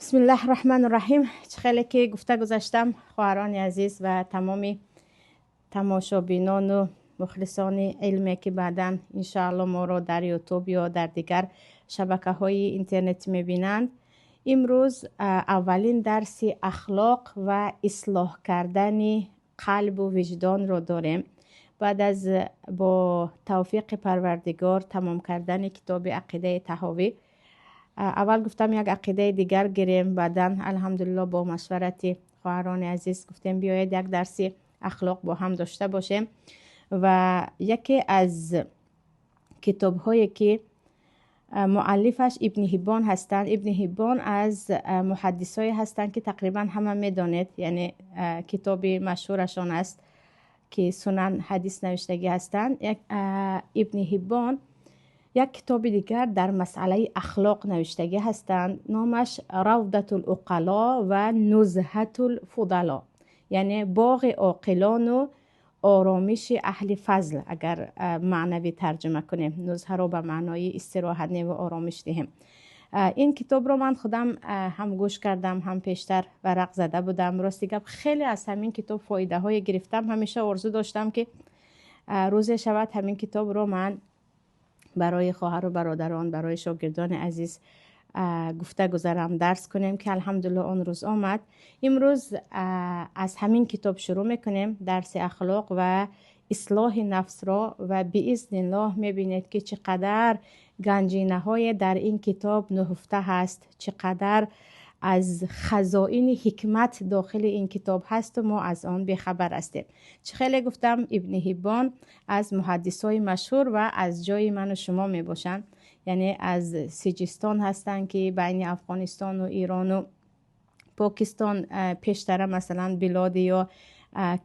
Бисмиллаҳи раҳмони раҳим. Чӣ хеле ки гуфта гузаштам, хоҳарони азиз ва тамоми тамошобинону мухлисони илме, ки баъдан иншоалло моро дар Ютуб ё дар дигар шабакаҳои интернетӣ мебинанд, имрӯз аввалин дарси ахлоқ ва ислоҳ кардани қалбу виҷдонро дорем. Баъд аз бо тавфиқи Парвардигор тамом кардани китоби Ақидаи Таҳовӣ, аввал гуфтам, як ақидаи дигар гирем, баъдан, алҳамдулилло, бо машварати хоҳарони азиз гуфтем, биёед, як дарси ахлоқ бо ҳам дошта бошем. Ва яке аз китобҳое, ки муаллифаш Ибни Ҳиббон ҳастанд. Ибни Ҳиббон аз муҳаддисое ҳастанд, ки тақрибан ҳама медонед, яъне китоби машҳурашон аст, ки Сунан ҳадис навиштагӣ ҳастанд. Ибни Ҳиббон як китоби дигар дар масъалаи ахлоқ навиштагӣ ҳастанд, номаш Равдатул уқало ва Нузҳатул фудало, яъне боғи оқилону оромиши аҳли фазл. Агар маънавӣ тарҷума кунем, нузҳаро ба маънои истироҳат неву оромиш диҳем. Ин китобро ман худам ҳам гӯш кардам, ҳам пештар варақ зада будам. Рости гап, хеле аз ҳамин китоб фоидаҳое гирифтам. Ҳамеша орзу доштам, ки рӯзе шавад, ҳамин китобро ман барои хоҳару бародарон, барои шогирдони азиз гуфта гузарам, дарс кунем, ки алҳамдулилло, он рӯз омад. Имрӯз аз ҳамин китоб шурӯъ мекунем дарси ахлоқ ва ислоҳи нафсро ва биизниллоҳ мебинед, ки чӣ қадар ганҷинаҳое дар ин китоб нуҳуфта ҳаст, чӣ қадар аз хазоини ҳикмат дохили ин китоб ҳасту мо аз он бехабар ҳастем. Чӣ хеле гуфтам, Ибни Ҳиббон аз муҳаддисҳои машҳур ва аз ҷои ману шумо мебошанд, яъне аз Сиҷистон ҳастанд, ки байни Афғонистону Ирону Покистон, пештара масалан билоди ё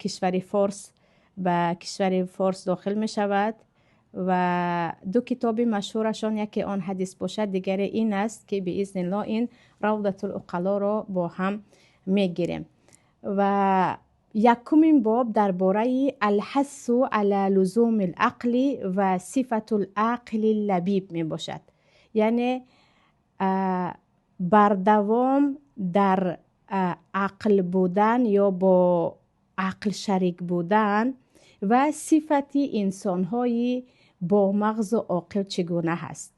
кишвари Форс, ба кишвари Форс дохил мешавад. Ва ду китоби машҳурашон яке он ҳадис бошад, дигаре ин аст, ки биизнилло ин Равдатул уқалоро бо ҳам мегирем. Ва якумин боб дар бораи алҳассу ала лузуми лақли ва сифату лақили лабиб мебошад, яъне бардавом дар ақл будан ё бо ақл шарик будан ва сифати инсонҳои бомағзу оқил чӣ гуна ҳаст.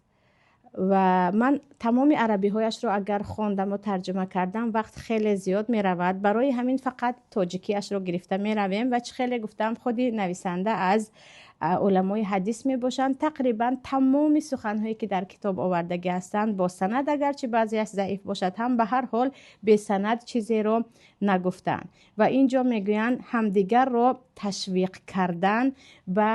Ва ман тамоми арабиҳояшро агар хондаму тарҷума кардам, вақт хеле зиёд меравад. Барои ҳамин фақат тоҷикиашро гирифта меравем. Ва чӣ хеле гуфтам, худи нависанда аз уламои ҳадис мебошанд. Тақрибан тамоми суханҳое, ки дар китоб овардагӣ ҳастанд, бо санад, агарчи баъзеаш заиф бошад ҳам, ба ҳар ҳол бесанад чизеро нагуфтаанд. Ва ин ҷо мегӯянд, ҳамдигарро ташвиқ кардан ба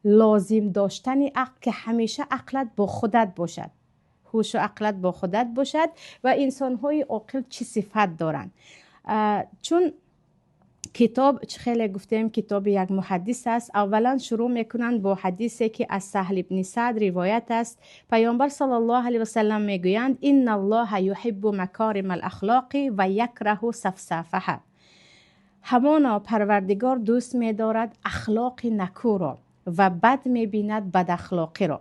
лозим доштани ақл, ки ҳамеша ақлат бо худат бошад, ҳушу ақлат бо худат бошад ва инсонҳои оқил чӣ сифат доранд. Чун китоб, чӣ хеле гуфтем, китоби як муҳаддис аст, аввалан шурӯъ мекунанд бо ҳадисе, ки аз Саҳл ибни Саъд ривоят аст. Паёмбар саллаллоҳу алайҳи васалам мегӯянд: «Инналлоҳа юҳиббу макорима алахлоқи ва якраҳу сафсафаҳа». Ҳамоно Парвардигор дӯст медорад ахлоқи накӯро ва бад мебинад бадахлоқиро.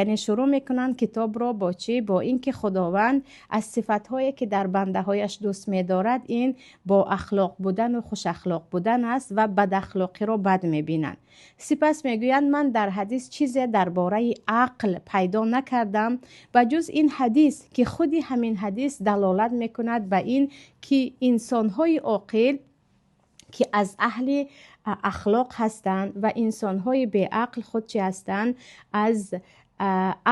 Яъне шурӯъ мекунанд китобро бо чӣ? Бо ин ки Худованд аз сифатҳое, ки дар бандаҳояш дӯст медорад, ин бо ахлоқ будану хушахлоқ будан аст ва бадахлоқиро бад мебинанд. Сипас мегӯянд, ман дар ҳадис чизе дар бораи ақл пайдо накардам ба ҷуз ин ҳадис, ки худи ҳамин ҳадис далолат мекунад ба ин ки инсонҳои оқил, ки аз аҳли ахлоқ ҳастанд, ва инсонҳои беақл худ чӣ ҳастанд? Аз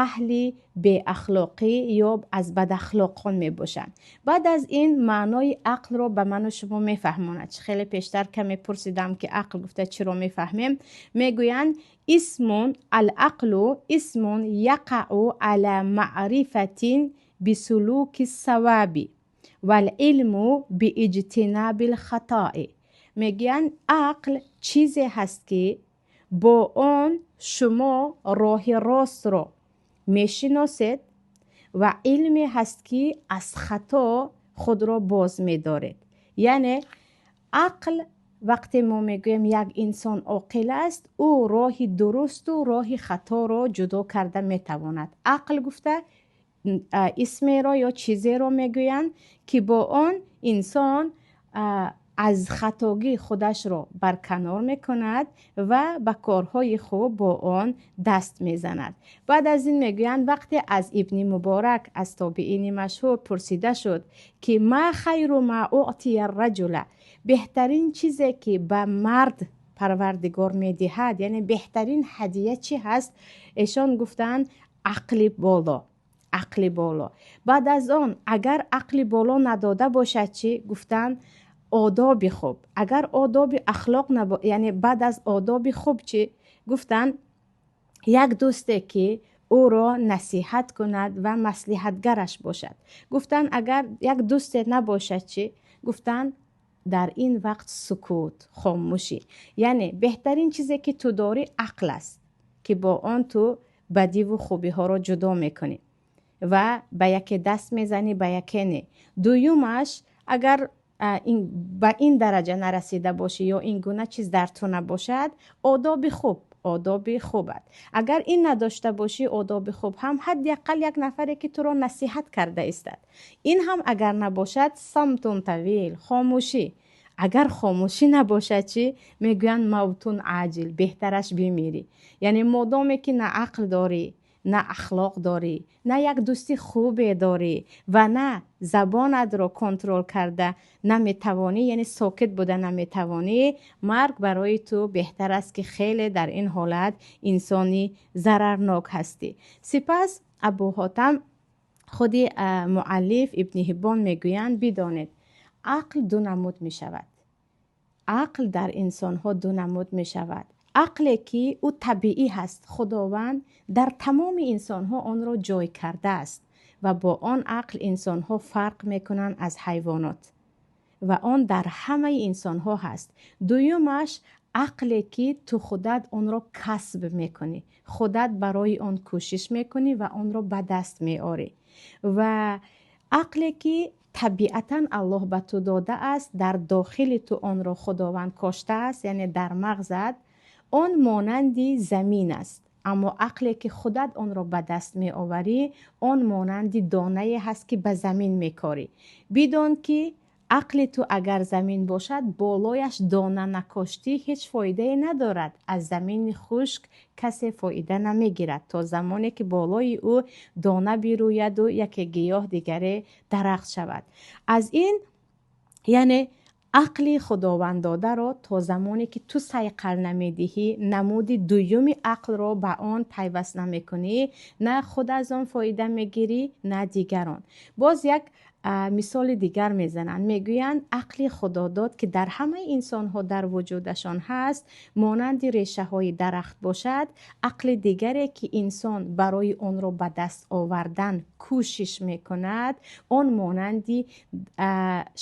аҳли беахлоқӣ ё аз бадахлоқон мебошанд. Баъд аз ин маънои ақлро ба ману шумо мефаҳмонад. Чӣ хеле пештар каме пурсидам, ки ақл гуфта чиро мефаҳмем, мегӯянд: исмун алақлу исмун яқау ала маърифатин бисулуки саваби валилму бииҷтинаби лхатои. Мегӯянд, ақл чизе ҳаст, ки бо он шумо роҳи ростро мешиносед, ва илме ҳаст, ки аз хато худро боз медоред. Яъне ақл, вақте мо мегӯем, як инсон оқил аст, ӯ роҳи дурусту роҳи хаторо ҷудо карда метавонад. Ақл гуфта Исмеро ё чизеро мегӯянд, ки бо он инсон аз хатогӣ худашро барканор мекунад ва ба корҳои хуб бо он даст мезанад. Баъд аз ин мегӯянд, вақте аз Ибни Муборак, аз тобиини машҳур, пурсида шуд, ки ма хайру ма уътия раҷула, беҳтарин чизе ки ба мард Парвардигор медиҳад, яъне беҳтарин ҳадия чӣ ҳаст, эшон гуфтанд: ақли боло, ақли боло. Баъд аз он, агар ақли боло надода бошад чӣ? Гуфтанд: одоби хуб. Агар одоби ахлоқ, яъне баъд аз одоби хуб чӣ? Гуфтанд: як дӯсте ки ӯро насиҳат кунад ва маслиҳатгараш бошад. Гуфтанд: агар як дӯсте набошад чӣ? Гуфтанд: дар ин вақт сукут, хомӯшӣ. Яъне беҳтарин чизе ки ту дорӣ, ақл аст, ки бо он ту бадиву хубиҳоро ҷудо мекунӣ ва ба яке даст мезанӣ, ба яке не. Дуюмаш, агар ба ин дараҷа нарасида бошӣ ё ин гуна чиз дар ту набошад, одоби хуб, одоби хубат. Агар ин надошта бошӣ, одоби хуб ҳам, ҳадди ақал як нафаре ки туро насиҳат карда истад. Ин ҳам агар набошад, самтун тавил, хомӯшӣ. Агар хомӯшӣ набошад чӣ? Мегӯянд: мавтун аҷил, беҳтараш бимирӣ. Яъне модоме ки на ақл дорӣ, на ахлоқ дорӣ, на як дӯсти хубе дорӣ ва на забонатро контрол карда наметавонӣ, яъне сокит буда наметавонӣ, марг барои ту беҳтар аст, ки хеле дар ин ҳолат инсони зарарнок ҳастӣ. Сипас Абу Ҳотам, худи муаллиф Ибни Ҳиббон мегӯянд: бидонед, ақл ду намуд мешавад. Ақл дар инсонҳо ду намуд мешавад. Ақле ки ӯ табиӣ ҳаст, Худованд дар тамоми инсонҳо онро ҷой кардааст ва бо он ақл инсонҳо фарқ мекунанд аз ҳайвонот ва он дар ҳамаи инсонҳо ҳаст. Дуюмаш, ақле ки ту худат онро касб мекунӣ, худат барои он кӯшиш мекунӣ ва онро ба даст меорӣ. Ва ақле ки табиатан Аллоҳ ба ту додааст, дар дохили ту онро Худованд коштааст, яъне дар мағзат, он монанди замин аст. Аммо ақле ки худат онро ба даст меоварӣ, он монанди донае ҳаст, ки ба замин мекорӣ. Бидон, ки ақли ту агар замин бошад, болояш дона накоштӣ, ҳеҷ фоидае надорад. Аз замини хушк касе фоида намегирад, то замоне ки болои ӯ дона бирӯяду яке гиёҳ, дигаре дарахт шавад. Аз ин, яъне ақли худованддодаро то замоне ки ту сайқал намедиҳӣ, намуди дуюми ақлро ба он пайваст намекунӣ, на худ аз он фоида мегирӣ, на дигарон. Боз як мисоли дигар мезананд. Мегӯянд, ақли худодод, ки дар ҳамаи инсонҳо дар вуҷудашон ҳаст, монанди решаҳои дарахт бошад. Ақли дигаре ки инсон барои онро ба даст овардан кӯшиш мекунад, он монанди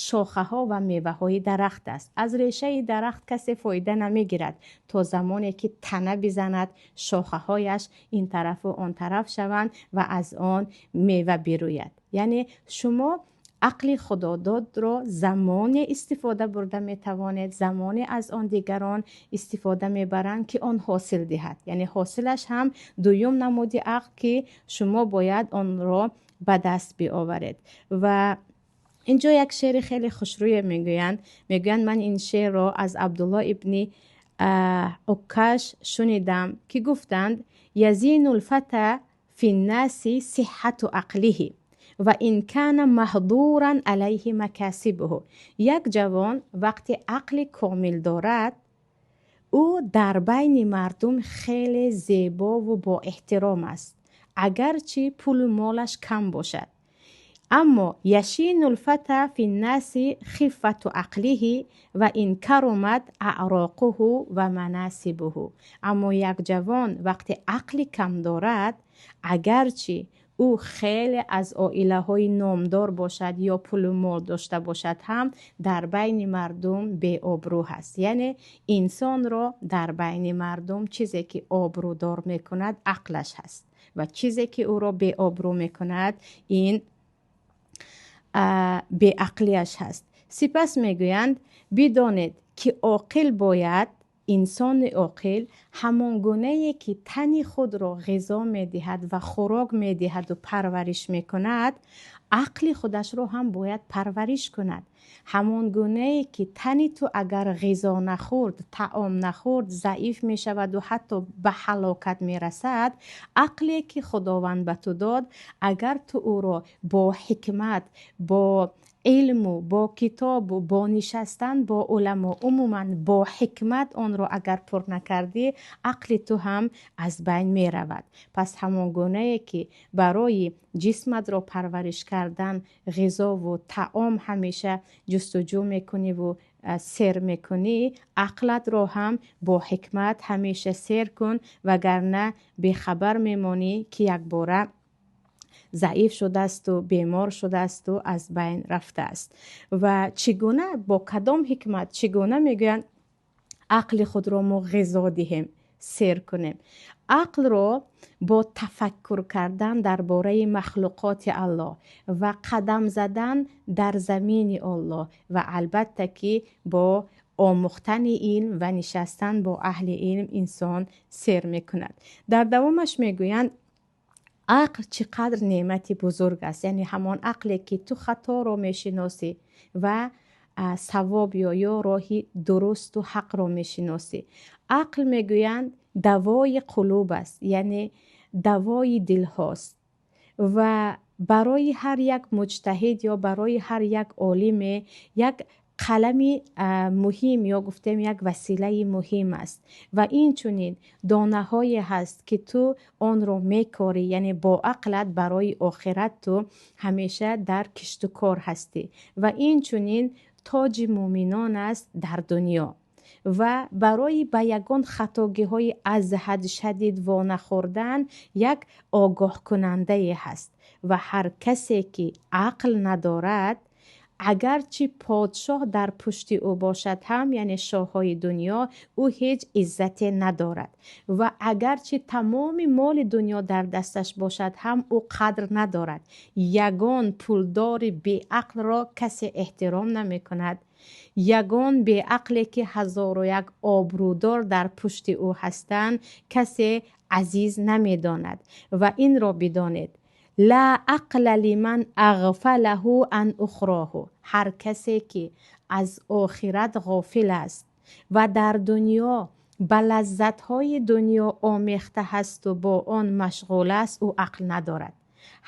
шохаҳо ва меваҳои дарахт аст. Аз решаи дарахт касе фоида намегирад, то замоне ки тана бизанад, шохаҳояш ин тарафу он тараф шаванд ва аз он мева бирӯяд. Яъне шумо ақли худододро замоне истифода бурда метавонед, замоне аз он дигарон истифода мебаранд, ки он ҳосил диҳад. Яъне ҳосилаш ҳам дуюм намуди ақл, ки шумо бояд онро ба даст биоваред. Ва инҷо як шеъри хеле хушрӯе мегӯянд. Мегӯянд, ман ин шеърро аз Абдулло ибни Уккаш шунидам, ки гуфтанд: язину лфата фи ннаси сиҳҳату ақлиҳи ва ин кана маҳдуран алайҳи макасибуҳу. Як ҷавон вақте ақли комил дорад, ӯ дар байни мардум хеле зебову боэҳтиром аст, агарчи пулу молаш кам бошад. Аммо яшину лфата фи ннаси хиффату ақлиҳи ва ин карумат аъроқуҳу ва манасибуҳу. Аммо як ҷавон вақте ақли кам дорад, агарчи ӯ хеле аз оилаҳои номдор бошад ё пулу мол дошта бошад ҳам, дар байни мардум беобрӯ ҳаст. Яъне инсонро дар байни мардум чизе ки обрӯдор мекунад, ақлаш ҳаст ва чизе ки ӯро беобрӯ мекунад, ин беақлияш ҳаст. Сипас мегӯянд, бидонед, ки оқил бояд Инсони оқил ҳамон гунае ки тани худро ғизо медиҳад ва хӯрок медиҳаду парвариш мекунад, ақли худашро ҳам бояд парвариш кунад. Ҳамон гунае ки тани ту агар ғизо нахӯрд, таом нахӯрд, заиф мешаваду ҳатто ба ҳалокат мерасад, ақле ки Худованд ба ту дод, агар ту ӯро бо ҳикмат, бо илму бо китобу бо нишастан бо уламо, умуман бо ҳикмат онро агар пур накардӣ, ақли ту ҳам аз байн меравад. Пас ҳамон гунае ки барои ҷисматро парвариш кардан ғизову таом ҳамеша ҷустуҷӯ мекуниву сер мекунӣ, ақлатро ҳам бо ҳикмат ҳамеша сер кун, вагарна бехабар мемонӣ, ки якбора заиф шудаасту бемор шудаасту аз байн рафтааст. Ва чӣ гуна, бо кадом ҳикмат, чӣ гуна мегӯянд ақли худро мо ғизо диҳем, сер кунем? Ақлро бо тафаккур кардан дар бораи махлуқоти Аллоҳ ва қадам задан дар замини Оллоҳ ва албатта ки бо омӯхтани илм ва нишастан бо аҳли илм инсон сер мекунад. Дар давомаш мегӯянд, ақл чӣ қадр неъмати бузург аст, яъне ҳамон ақле ки ту хаторо мешиносӣ ва савоб ё роҳи дурусту ҳақро мешиносӣ. Ақл, мегӯянд, давои қулуб аст, яъне давои дилҳост ва барои ҳар як муҷтаҳид ё барои ҳар як олиме як қалами муҳим ё гуфтем як василаи муҳим аст. Ва инчунин донаҳое ҳаст, ки ту онро мекорӣ, яъне бо ақлат барои охират ту ҳамеша дар киштукор ҳастӣ. Ва инчунин тоҷи муъминон аст дар дунё ва барои ба ягон хатогиҳои аз ҳад шадид вонахӯрдан як огоҳкунандае ҳаст. Ва ҳар касе ки ақл надорад, агарчи подшоҳ дар пушти ӯ бошад ҳам, яъне шоҳҳои дунё, ӯ ҳеҷ иззате надорад ва агарчи тамоми моли дунё дар дасташ бошад ҳам, ӯ қадр надорад. Ягон пулдори беақлро касе эҳтиром намекунад. Ягон беақле ки ҳазору як обрӯдор дар пушти ӯ ҳастанд, касе азиз намедонад. Ва инро бидонед: ла ақла лиман ағфалаҳу ан ухроҳу. Ҳар касе ки аз охират ғофил аст ва дар дунё ба лаззатҳои дунё омехта ҳасту бо он машғул аст, ӯ ақл надорад.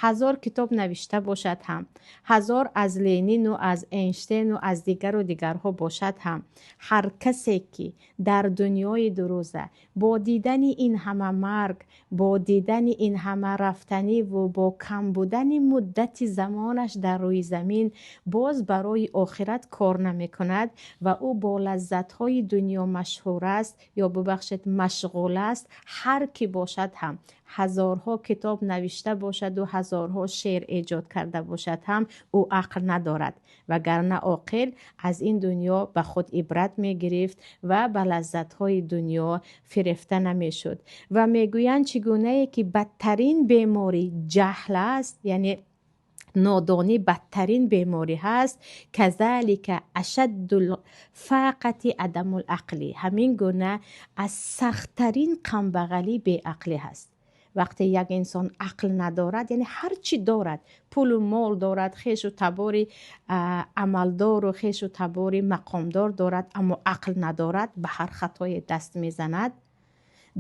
Ҳазор китоб навишта бошад ҳам, ҳазор аз Ленину аз Эйнштейну аз дигару дигарҳо бошад ҳам, ҳар касе ки дар дунёи дурӯза бо дидани ин ҳама марг, бо дидани ин ҳама рафтаниву бо кам будани муддати замонаш дар рӯи замин боз барои охират кор намекунад ва ӯ бо лаззатҳои дунё машҳур аст ё бубахшед, машғул аст, ҳар кӣ бошад ҳам, ҳазорҳо китоб навишта бошаду ҳазорҳо шеър эҷод карда бошад ҳам, ӯ ақл надорад. Вагарна оқил аз ин дунё ба худ ибрат мегирифт ва ба лаззатҳои дунё фирефта намешуд. Ва мегӯянд, чӣ гунае ки бадтарин беморӣ ҷаҳл аст, яъне нодонӣ бадтарин беморӣ ҳаст, казалика ашаддул фақати адамул ақли, ҳамин гуна аз сахттарин камбағалӣ беақлӣ ҳаст. Вақте як инсон ақл надорад, яъне ҳар чӣ дорад, пулу мол дорад, хешу табори амалдору хешу табори мақомдор дорад, аммо ақл надорад, ба ҳар хатое даст мезанад,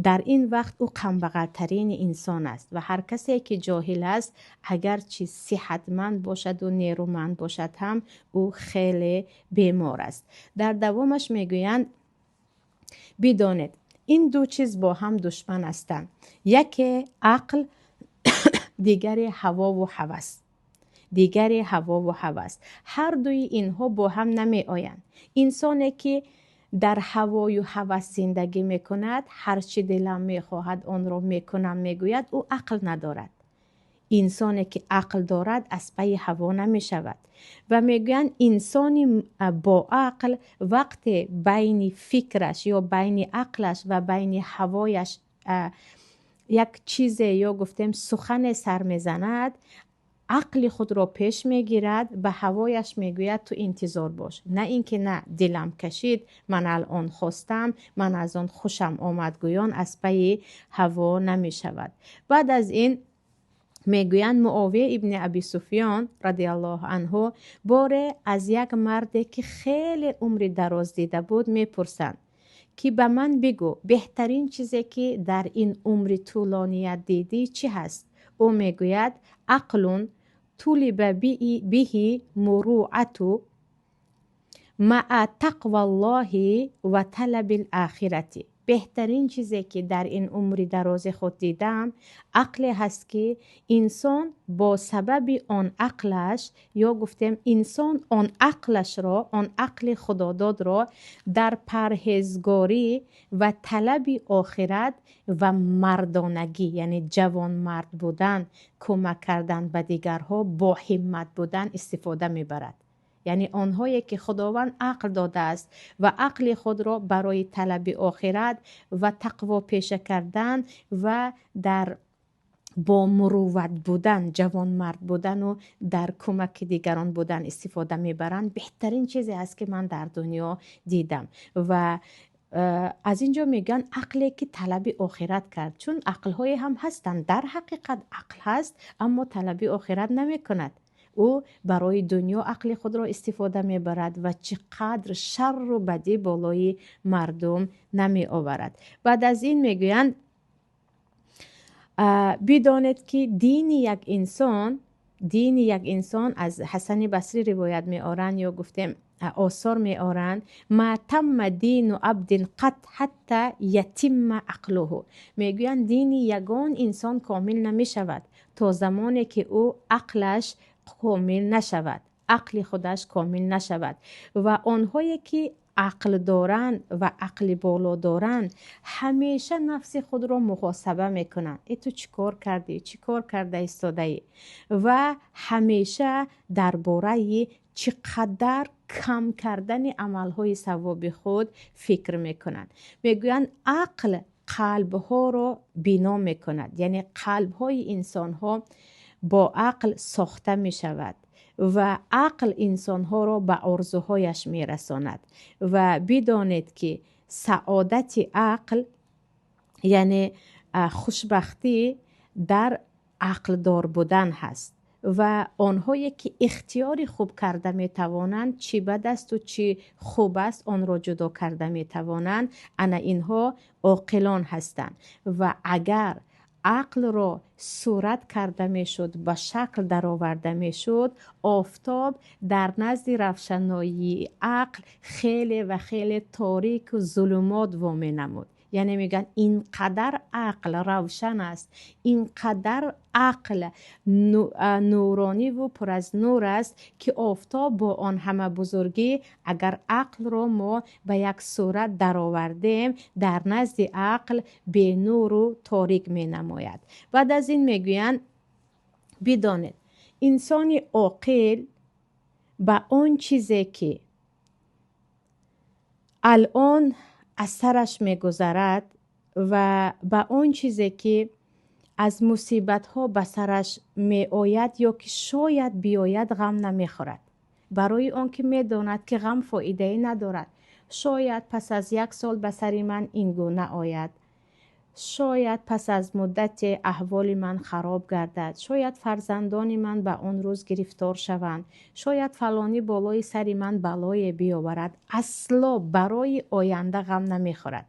дар ин вақт ӯ камбағалтарини инсон аст. Ва ҳар касе ки ҷоҳил аст, агарчи сиҳатманд бошаду нерӯманд бошад ҳам, ӯ хеле бемор аст. Дар давомаш мегӯянд, бидонед, ин ду чиз бо ҳам душман ҳастанд: яке ақл, дигаре ҳавову ҳавас, дигаре ҳавову ҳавас. Ҳар дуи инҳо бо ҳам намеоянд. Инсоне ки дар ҳавою ҳавас зиндагӣ мекунад, ҳар чӣ дилам мехоҳад, онро мекунам мегӯяд, ӯ ақл надорад. Инсоне ки ақл дорад, аз пайи ҳаво намешавад. Ва мегӯянд, инсони боақл вақте байни фикраш ё байни ақлаш ва байни ҳавояш як чизе ё гуфтем сухане сар мезанад. Ақли худро пеш мегирад, ба ҳавояш мегӯяд: «Ту интизор бош». На ин ки «На, дилам кашид, ман алон хостам, ман аз он хушам омад» гӯён аз пайи ҳаво намешавад. Баъд аз ин мегӯянд, Муовия ибни Аби Суфён радиаллоҳу анҳу боре аз як марде, ки хеле умри дароз дида буд, мепурсанд, ки ба ман бигӯ, беҳтарин чизе, ки дар ин умри тӯлоният дидӣ, чӣ ҳаст? Ӯ мегӯяд: «Ақлун тулиба биҳи муруату маа тақваллоҳи ва талаби лохирати». Беҳтарин чизе, ки дар ин умри дарози худ дидам, ақле ҳаст, ки инсон бо сабаби он ақлаш, ё гуфтем, инсон он ақлашро, он ақли худододро дар парҳезгорӣ ва талаби охират ва мардонагӣ, яъне ҷавонмард будан, кӯмак кардан ба дигарҳо, бо ҳиммат будан истифода мебарад. Яъне онҳое, ки Худованд ақл додааст ва ақли худро барои талаби охират ва тақво пеша кардан ва дар бо мурувват будан, ҷавонмард будану дар кӯмаки дигарон будан истифода мебаранд, беҳтарин чизе аст, ки ман дар дунё дидам. Ва аз ин ҷо мегӯянд, ақле, ки талаби охират кард, чун ақлҳое ҳам ҳастанд, дар ҳақиқат ақл ҳаст, аммо талаби охират намекунад. Ӯ барои дунё ақли худро истифода мебарад ва чӣ қадр шарру бадӣ болои мардум намеоварад. Баъд аз ин мегӯянд, бидонед, ки дини як инсон, аз Ҳасани Басрӣ ривоят меоранд, ё гуфтем, осор меоранд: «Ма тамма дину абдин қат ҳатта ятимма ақлуҳу». Мегӯянд, дини ягон инсон комил намешавад то замоне, ки ӯ ақлаш комил нашавад, ақли худаш комил нашавад. Ва онҳое, ки ақл доранд ва ақли боло доранд, ҳамеша нафси худро муҳосаба мекунанд: «Э, ту чӣ кор кардӣ? Чӣ кор карда истодаӣ?» Ва ҳамеша дар бораи чӣ қадар кам кардани амалҳои савоби худ фикр мекунанд. Мегӯянд, ақл қалбҳоро бино мекунад, яъне қалбҳои инсонҳо бо ақл сохта мешавад ва ақл инсонҳоро ба орзуҳояш мерасонад. Ва бидонед, ки саодати ақл, яъне хушбахтӣ, дар ақлдор будан ҳаст. Ва онҳое, ки ихтиёри хуб карда метавонанд, чӣ бад асту чӣ хуб аст, онро ҷудо карда метавонанд, ана инҳо оқилон ҳастанд. Ва агар ақлро сурат карда мешуд, ба шакл дароварда мешуд, офтоб дар назди равшаноии ақл хеле ва хеле торику зулумот воменамуд. Яъне мегӯянд, ин қадар ақл равшан аст, ин қадар ақл нурониву пур аз нур аст, ки офтоб бо он ҳама бузургӣ, агар ақлро мо ба як сурат даровардем, дар назди ақл бенуру торик менамояд. Баъд аз ин мегӯянд, бидонед, инсони оқил ба он чизе, ки алон аз сараш мегузарад ва ба он чизе, ки аз мусибатҳо ба сараш меояд ё ки шояд биёяд, ғам намехӯрад, барои он ки медонад, ки ғам фоидае надорад. Шояд пас аз як сол ба сари ман ин гуна ояд, шояд пас аз муддате аҳволи ман хароб гардад, шояд фарзандони ман ба он рӯз гирифтор шаванд, шояд фалонӣ болои сари ман балое биёварад. Асло барои оянда ғам намехӯрад,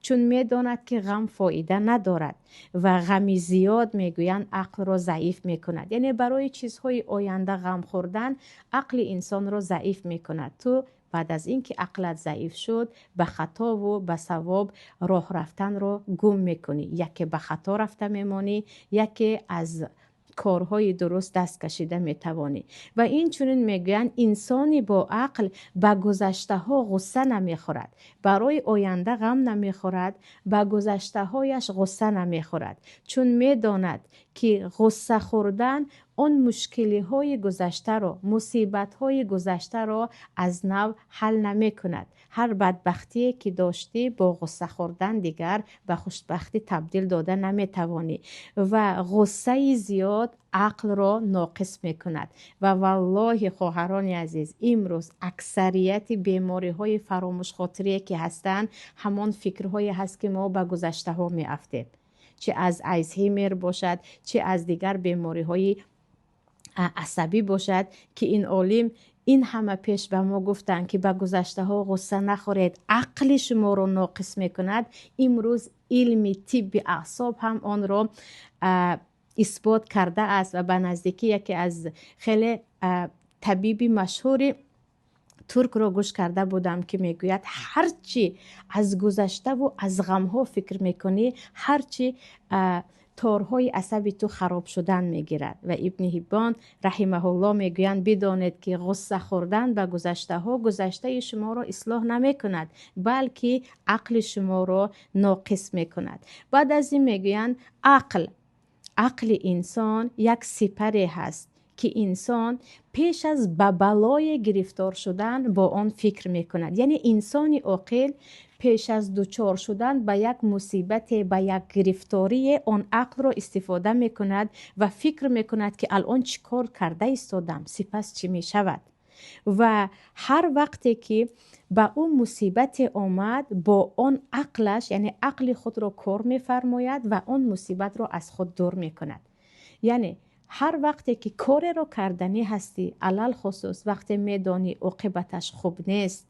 чун медонад, ки ғам фоида надорад ва ғами зиёд, мегӯянд, ақлро заиф мекунад. Яъне барои чизҳои оянда ғам хӯрдан ақли инсонро заиф мекунад. Ту баъд аз ин ки ақлат заиф шуд, ба хатову ба савоб роҳ рафтанро гум мекунӣ. Яке ба хато рафта мемонӣ, яке аз корҳои дуруст даст кашида метавонӣ. Ва инчунин мегӯянд, инсони бо ақл ба гузаштаҳо ғусса намехӯрад, барои оянда ғам намехӯрад, ба гузаштаҳояш ғусса намехӯрад, чун медонад, ки ғусса хӯрдан Он мушкилиҳои гузаштаро, мусибатҳои гузаштаро аз нав ҳал намекунад. Ҳар бадбахтие ки доштӣ, бо ғусса хӯрдан дигар ба хушбахтӣ табдил дода наметавонӣ ва ғуссаи зиёд ақлро ноқис мекунад. Ва валлоҳи, хоҳарони азиз, имрӯз аксарияти бемориҳои фаромӯшхотирие ки ҳастанд, ҳамон фикрҳое ҳаст, ки мо ба гузаштаҳо меафтем, чӣ аз Алцгеймер бошад, чӣ аз дигар бемориҳои асабӣ бошад, ки ин олим ин ҳама пеш ба мо гуфтанд, ки ба гузаштаҳо ғусса нахӯред, ақли шуморо ноқис мекунад. Имрӯз илми тибби аъсоб ҳам онро исбот кардааст ва ба наздикӣ яке аз хеле табиби машҳури туркро гӯш карда будам, ки мегӯяд, ҳарчи аз гузаштаву аз ғамҳо фикр мекунӣ, ҳарчи торҳои асаби ту хароб шудан мегирад. Ва Ибни Ҳиббон раҳимаҳулло мегӯянд, бидонед, ки ғусса хӯрдан ба гузаштаҳо гузаштаи шуморо ислоҳ намекунад, балки ақли шуморо ноқис мекунад. Баъд аз ин мегӯянд, ақли инсон як сипаре ҳаст, ки инсон пеш аз ба балое гирифтор шудан бо он фикр мекунад. Яъне инсони оқил пеш аз дучор шудан ба як мусибате, ба як гирифторие, он ақлро истифода мекунад ва фикр мекунад, ки алон чӣ кор карда истодам, сипас чӣ мешавад. Ва ҳар вақте ки ба ӯ мусибате омад, бо он ақлаш, яъне ақли худро кор мефармояд ва он мусибатро аз худ дур мекунад. Яъне ҳар вақте ки кореро карданӣ ҳастӣ, алалхусус вақте медонӣ, оқибаташ хуб нест,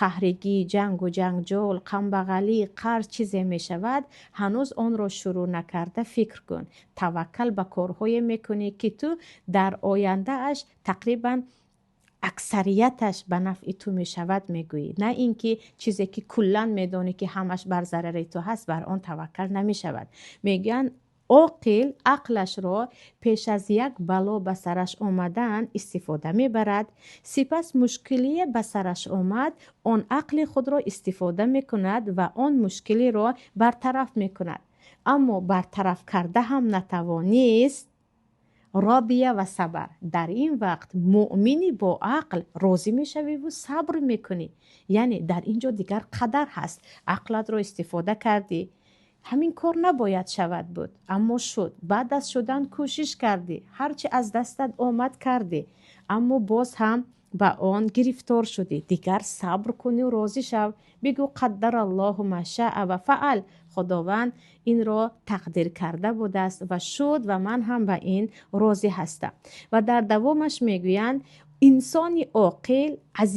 қаҳригӣ, ҷангу ҷанҷол, камбағалӣ, қарз, чизе мешавад, ҳанӯз онро шурӯъ накарда фикр кун. Таваккал ба корҳое мекунӣ, ки ту дар ояндааш тақрибан аксарияташ ба нафъи ту мешавад, мегӯӣ, на ин ки чизе ки куллан медонӣ, ки ҳамаш бар зарари ту ҳаст, бар он таваккал намешавад. Мегӯянд, оқил ақлашро пеш аз як бало ба сараш омадан истифода мебарад. Сипас мушкилие ба сараш омад, он ақли худро истифода мекунад ва он мушкилиро бартараф мекунад. Аммо бартараф карда ҳам натавонист, родия ва сабр. Дар ин вақт муъмини бо ақл розӣ мешавиву сабр мекунӣ. Яъне дар ин ҷо дигар қадар ҳаст. Ақлатро истифода кардӣ, ҳамин кор набояд шавад буд, аммо шуд. Баъд аз шудан кӯшиш кардӣ, ҳарчи аз дастат омад кардӣ, аммо боз ҳам ба он гирифтор шудӣ. Дигар сабр куню розӣ шав, бигӯ: «Қаддараллоҳу машаа ва фаал». Худованд инро тақдир карда будааст ва шуд ва ман ҳам ба ин розӣ ҳастам. Ва дар давомаш мегӯянд, инсони оқил аз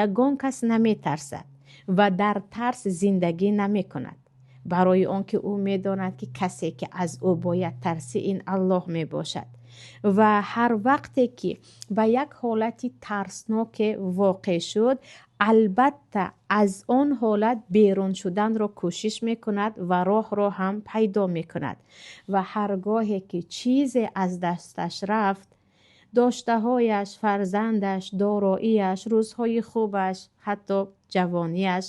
ягон кас наметарсад ва дар тарс зиндагӣ намекунад, барои он ки ӯ медонад, ки касе ки аз ӯ бояд тарсӣ, ин Аллоҳ мебошад. Ва ҳар вақте ки ба як ҳолати тарсноке воқеъ шуд, албатта аз он ҳолат берун шуданро кӯшиш мекунад ва роҳро ҳам пайдо мекунад. Ва ҳар гоҳе ки чизе аз дасташ рафт, доштаҳояш, фарзандаш, дороияш, рӯзҳои хубаш, ҳатто ҷавониаш,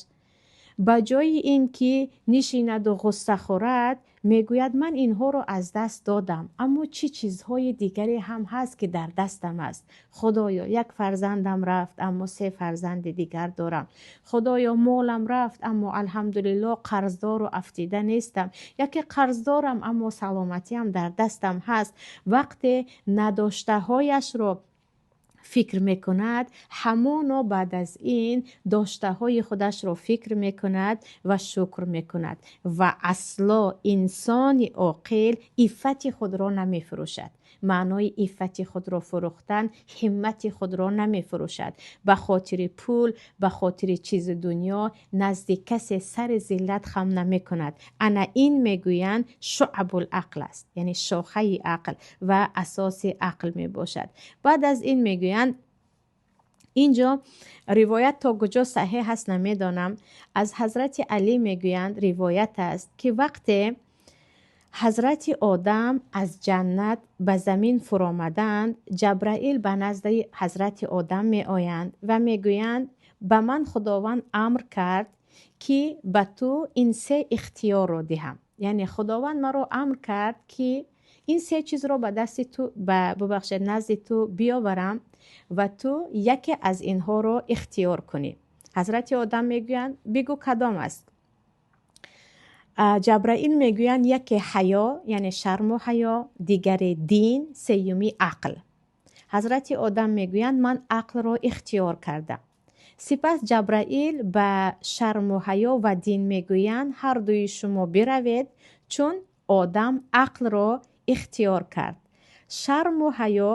ба ҷои ин ки нишинаду ғусса хӯрад, мегӯяд: «Ман инҳоро аз даст додам, аммо чӣ чизҳои дигаре ҳам ҳаст, ки дар дастам аст? Худоё, як фарзандам рафт, аммо се фарзанди дигар дорам. Худоё, молам рафт, аммо алҳамдулилло, қарздору афтида нестам. Яке қарздорам, аммо саломатиам дар дастам ҳаст». Вақте надоштаҳояшро фикр мекунад, ҳамоно баъд аз ин доштаҳои худашро фикр мекунад ва шукр мекунад. Ва асло инсони оқил иффати худро намефурӯшад. Маънои иффати худро фурӯхтан, ҳиммати худро намефурӯшад ба хотири пул, ба хотири чизи дунё назди касе сари зиллат хам намекунад. Ана ин, мегӯянд, шуъабул ақл аст, яъне шохаи ақл ва асоси ақл мебошад. Баъд аз ин мегӯянд, инҷо ривоят то куҷо саҳеҳ аст, намедонам, аз ҳазрати Алӣ мегӯянд, ривоят аст, ки вақте ҳазрати Одам аз ҷаннат ба замин фуромаданд, Ҷабраил ба назди ҳазрати Одам меоянд ва мегӯянд: «Ба ман Худованд амр кард, ки ба ту ин се ихтиёрро диҳам». Яъне Худованд маро амр кард, ки Ин се чизро ба дасти ту, ба, бубахшед, назди ту биёварам ва ту яке аз инҳоро ихтиёр кунӣ. Ҳазрати Одам мегӯянд: бигӯ, кадом аст? Ҷабраил мегӯянд: яке ҳаё, яъне шарму ҳаё, дигаре дин, сеюмӣ ақл. Ҳазрати Одам мегӯянд: ман ақлро ихтиёр кардам. Сипас Ҷабраил ба шарму ҳаё ва дин мегӯянд: ҳардуи шумо биравед, чун Одам ақлро ихтиёр кард. Шарму ҳаё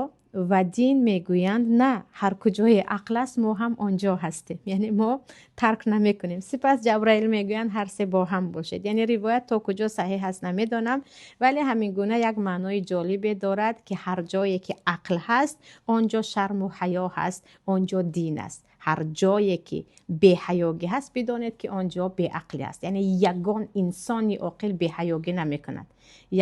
ва дин мегӯянд: на, ҳар куҷое ақл аст, мо ҳам он ҷо ҳастем, яъне мо тарк намекунем. Сипас Ҷабраил мегӯянд: ҳар се бо ҳам бошед. Яъне ривоят то куҷо саҳеҳ аст, намедонам, вале ҳамин гуна як маънои ҷолибе дорад, ки ҳар ҷое ки ақл ҳаст, он ҷо шарму ҳаё ҳаст, он ҷо дин аст. Ҳар ҷое ки беҳаёгӣ ҳаст, бидонед, ки он ҷо беақлӣ аст. Яъне ягон инсони оқил беҳаёгӣ намекунад,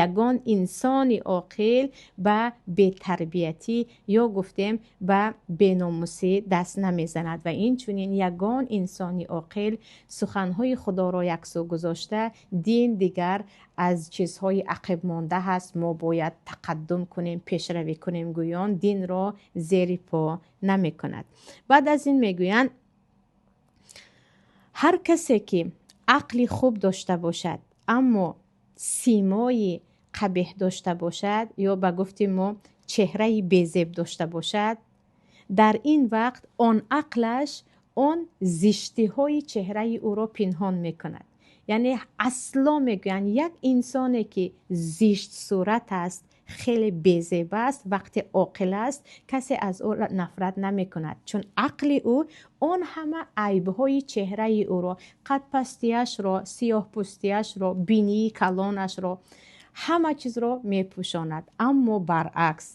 ягон инсони оқил ба бетарбиятӣ ё гуфтем ба беномусӣ даст намезанад ва инчунин ягон инсони оқил суханҳои Худоро яксӯ гузошта, дин дигар аз чизҳои ақибмонда ҳаст, мо бояд тақаддум кунем, пешравӣ кунем гӯён динро зери по намекунад. Баъд аз ин мегӯянд: ҳар касе ки ақли хуб дошта бошад, аммо симои қабеҳ дошта бошад ё ба гуфти мо чеҳраи безеб дошта бошад, дар ин вақт он ақлаш он зиштиҳои чеҳраи ӯро пинҳон мекунад. Яъне асло мегӯянд, як инсоне ки зиштсурат аст, хеле безеб аст, вақте оқил аст, касе аз ӯ нафрат намекунад, чун ақли ӯ он ҳама айбҳои чеҳраи ӯро, қадпастиашро, сиёҳпӯстиашро, бинии калонашро, ҳама чизро мепӯшонад. Аммо баръакс,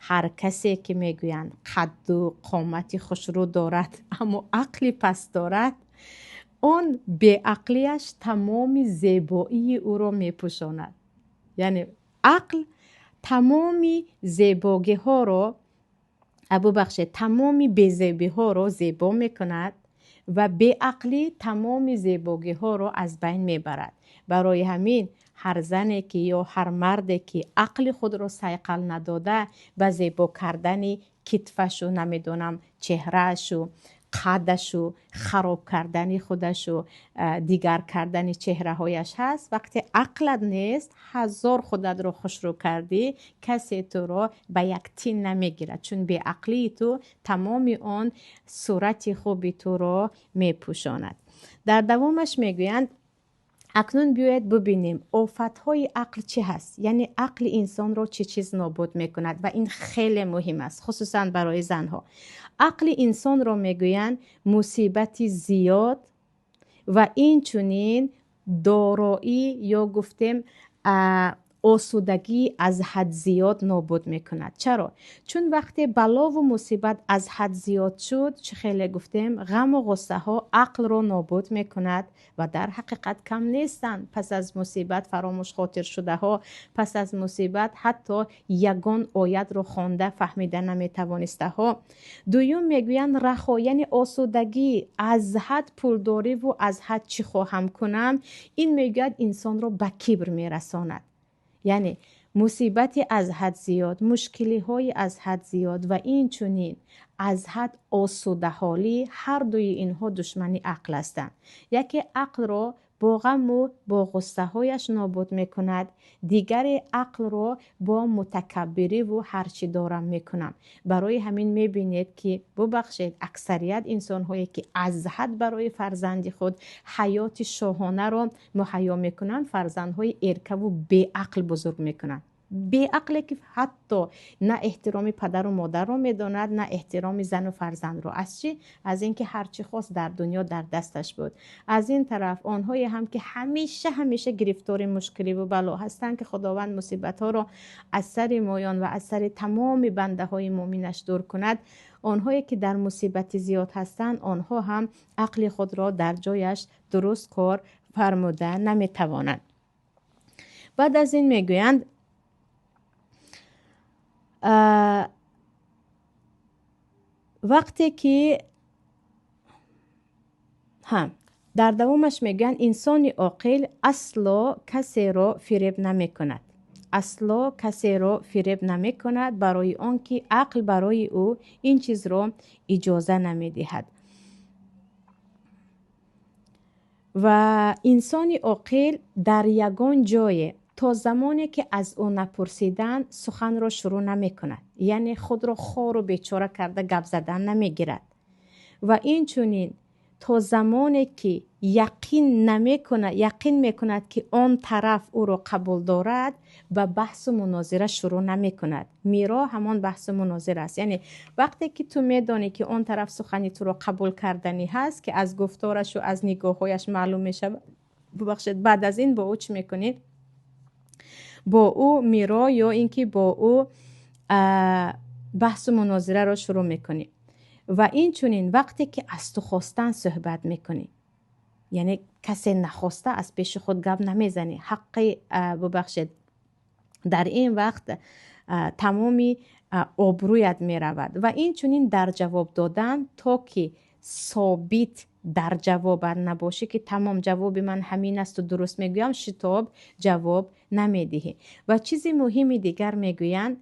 ҳар касе ки мегӯянд қадду қомати хушрӯ дорад, аммо ақли паст дорад, он беақлияш тамоми зебоии ӯро мепӯшонад. Яъне ақл тамоми зебогиҳоро, бубахшед, тамоми безебиҳоро зебо мекунад ва беақлӣ тамоми зебогиҳоро аз байн мебарад. Барои ҳамин ҳар зане ки ё ҳар марде ки ақли худро сайқал надода, ба зебо кардани китфашу, намедонам, чеҳраашу, қаддашу, хароб кардани худашу, дигар кардани чеҳраҳояш ҳаст, вақте ақлат нест, ҳазор худатро хушрӯ кардӣ, касе туро ба як тин намегирад, чун беақлии ту тамоми он сурати хуби туро мепӯшонад. Дар давомаш мегӯянд: акнун биёед бубинем, офатҳои ақл чӣ ҳаст, яъне ақли инсонро чӣ чиз нобуд мекунад. Ва ин хеле муҳим аст, хусусан барои занҳо. Ақли инсонро, мегӯянд, мусибати зиёд ва инчунин дороӣ ё гуфтем осудагӣ аз ҳад зиёд нобуд мекунад. Чаро? Чун вақте балову мусибат аз ҳад зиёд шуд, чӣ хеле гуфтем, ғаму ғуссаҳо ақлро нобуд мекунад. Ва дар ҳақиқат кам нестанд пас аз мусибат фаромӯшхотиршудаҳо, пас аз мусибат ҳатто ягон оятро хонда фаҳмида наметавонистаҳо. Дуюм, мегӯянд, рахо, яъне осудагӣ аз ҳад, пулдориву аз ҳад чӣ хоҳам кунам, ин, мегӯяд, инсонро ба кибр мерасонад. Яъне мусибати аз ҳад зиёд, мушкилиҳои аз ҳад зиёд ва инчунин аз ҳад осудаҳолӣ, ҳар дуи инҳо душмани ақл ҳастанд. Яке ақлро бо ғаму бо ғуссаҳояш нобуд мекунад, дигаре ақлро бо мутакаббириву ҳарчи дорам мекунам. Барои ҳамин мебинед, ки, бубахшед, аксарият инсонҳое ки аз ҳад барои фарзанди худ ҳаёти шоҳонаро муҳайё мекунанд, фарзандҳои эркаву беақл бузург мекунанд, беақле ки ҳатто на эҳтироми падару модарро медонад, на эҳтироми зану фарзандро. Аз чӣ? Аз ин ки ҳарчи хост дар дунё дар дасташ буд. Аз ин тараф онҳое ҳам ки ҳамеша ҳамеша гирифтори мушкиливу бало ҳастанд, ки Худованд мусибатҳоро аз сари моён ва аз сари тамоми бандаҳои муъминаш дур кунад, онҳое ки дар мусибати зиёд ҳастанд, онҳо ҳам ақли худро дар ҷояш дуруст кор фармуда наметавонанд. Баъд аз ин мегӯянд, вақте ки ҳа, дар давомаш мегӯянд, инсони оқил асло касеро фиреб намекунад. асло касеро фиреб намекунад, барои он ки ақл барои ӯ ин чизро иҷоза намедиҳад. Ва инсони оқил дар ягон ҷое то замоне ки аз ӯ напурсиданд суханро шурӯъ намекунад, яъне худро хору бечора карда гап задан намегирад. Ва инчунин то замоне ки яқин намекунад, яқин мекунад ки он тараф ӯро қабул дорад, ба баҳсу мунозира шурӯъ намекунад. Миро ҳамон баҳсу мунозира аст. Яъне вақте ки ту медонӣ ки он тараф сухани туро қабул карданӣ ҳаст, ки аз гуфторашу аз нигоҳҳояш маълум мешавад, бубахшед, баъд аз ин бо ӯ чӣ мекунӣ? Бо ӯ миро ё ин ки бо ӯ баҳсу мунозираро шурӯъ мекунӣ. Ва инчунин вақте ки аз ту хостан суҳбат мекунӣ, яъне касе нахоста аз пеши худ гап намезанӣ, ҳаққи, бубахшед, дар ин вақт тамоми обрӯят меравад. Ва инчунин дар ҷавоб додан то ки собит дар ҷавобат набошӣ ки тамом ҷавоби ман ҳамин асту дуруст мегӯям, шитоб ҷавоб намедиҳӣ. Ва чизи муҳими дигар мегӯянд,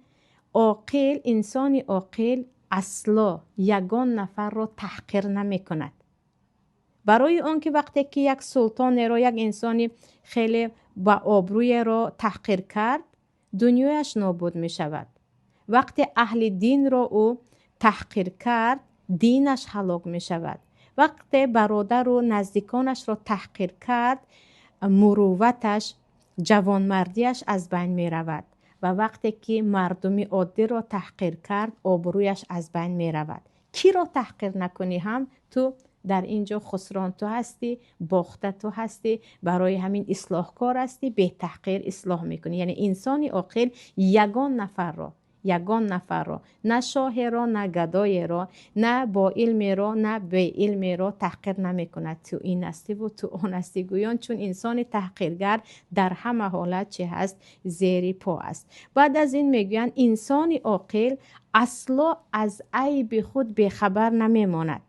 оқил, инсони оқил асло ягон нафарро таҳқир намекунад. Барои он ки вақте ки як султонеро, як инсони хеле ба обрӯеро таҳқир кард, дунёяш нобуд мешавад. Вақте аҳли динро ӯ таҳқир кард, динаш ҳалок мешавад. Вақте бародару наздиконашро таҳқир кард, мурувваташ, ҷавонмардиаш аз байн меравад. Ва вақте ки мардуми оддиро таҳқир кард, обрӯяш аз байн меравад. Киро таҳқир накунӣ ҳам, ту дар ин ҷо хусрон ту ҳастӣ, бохта ту ҳастӣ, барои ҳамин ислоҳкор ҳастӣ, бетаҳқир ислоҳ мекунӣ. Яъне инсони оқил ягон нафарро, ягон нафарро, на шоҳеро, на гадоеро, на бо илмеро, на беилмеро таҳқир намекунад. Ту ин ҳастиву ту он ҳастӣ гӯён, чун инсони таҳқиргар дар ҳама ҳолат чи ҳаст? Зери по аст. Баъд аз ин мегӯянд, инсони оқил асло аз айби худ бехабар намемонад.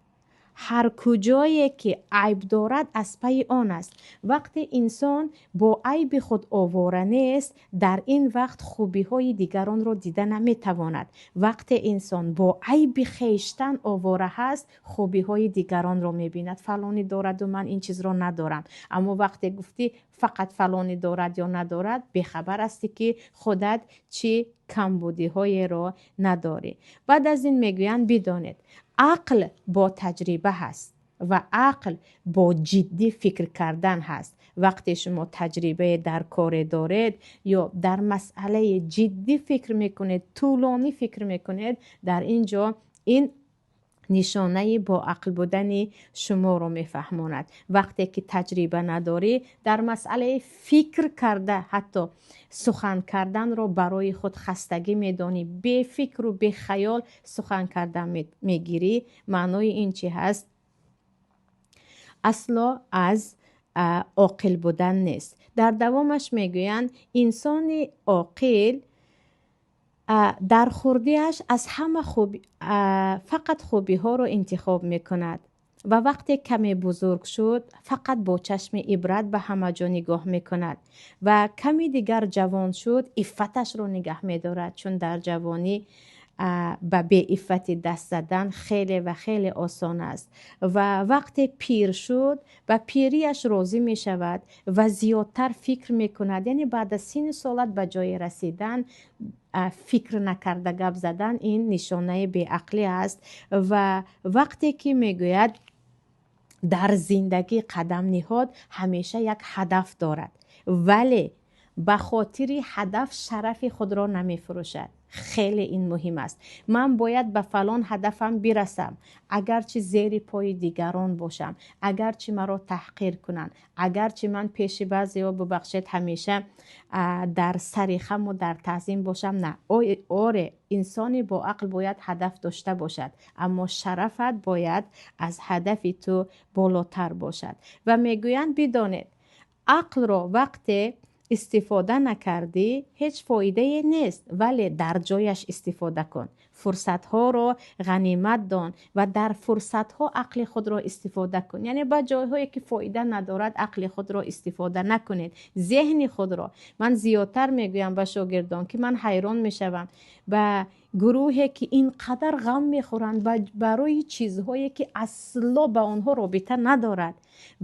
Ҳар куҷое ки айб дорад, аз пайи он аст. Вақте инсон бо айби худ овора нест, дар ин вақт хубиҳои дигаронро дида наметавонад. Вақте инсон бо айби хештан овора ҳаст, хубиҳои дигаронро мебинад. Фалонӣ дораду ман ин чизро надорам. Аммо вақте гуфтӣ фақат фалонӣ дорад ё надорад, бехабар ҳастӣ ки худат чӣ камбудиҳоеро надорӣ. Баъд аз ин мегӯянд, бидонед, ақл бо таҷриба ҳаст ва ақл бо ҷиддӣ фикр кардан ҳаст. Вақте шумо таҷрибае дар коре доред ё дар масъалаи ҷиддӣ фикр мекунед, тӯлонӣ фикр мекунед, дар ин ҷо ин нишонаи боақл будани шуморо мефаҳмонад. Вақте ки таҷриба надорӣ, дар масъалаи фикр карда, ҳатто сухан карданро барои худ хастагӣ медонӣ, бефикру бехаёл сухан кардан мегирӣ, маънои ин чӣ ҳаст? Асло аз оқил будан нест. Дар давомаш мегӯянд, инсони оқил дар хурдиаш аз ҳама хуб, фақат хубиҳоро интихоб мекунад ва вақте каме бузург шуд, фақат бо чашми ибрат ба ҳама ҷо нигоҳ мекунад ва ками дигар ҷавон шуд, иффаташро нигаҳ медорад, чун дар ҷавонӣ ба беиффатӣ даст задан хеле ва хеле осон аст. Ва вақте пир шуд, ба пирияш розӣ мешавад ва зиёдтар фикр мекунад. Яъне баъд аз синну солат ба ҷое расидан, фикр накарда гап задан ин нишонаи беақлӣ аст. Ва вақте ки мегӯяд дар зиндагӣ қадам ниҳод, ҳамеша як ҳадаф дорад, вале ба хотири ҳадаф шарафи худро намефурӯшад. Хеле ин муҳим аст. Ман бояд ба фалон ҳадафам бирасам, агарчи зери пои дигарон бошам, агарчи маро таҳқир кунанд, агарчи ман пеши баъзеҳо, бубахшед, ҳамеша дар сари хаму дар таъзим бошам. На, оре, инсони боақл бояд ҳадаф дошта бошад, аммо шарафат бояд аз ҳадафи ту болотар бошад. Ва мегӯянд, бидонед, ақлро вақте истифода накардӣ, ҳеҷ фоидае нест, вале дар ҷояш истифода кун. Фурсатҳоро ғанимат дон ва дар фурсатҳо ақли худро истифода кун. Яъне ба ҷойҳое ки фоида надорад, ақли худро истифода накунед, зеҳни худро. Ман зиёдтар мегӯям ба шогирдон, ки ман ҳайрон мешавам ба гурӯҳе ки ин қадар ғам мехӯранд барои чизҳое ки асло ба онҳо робита надорад,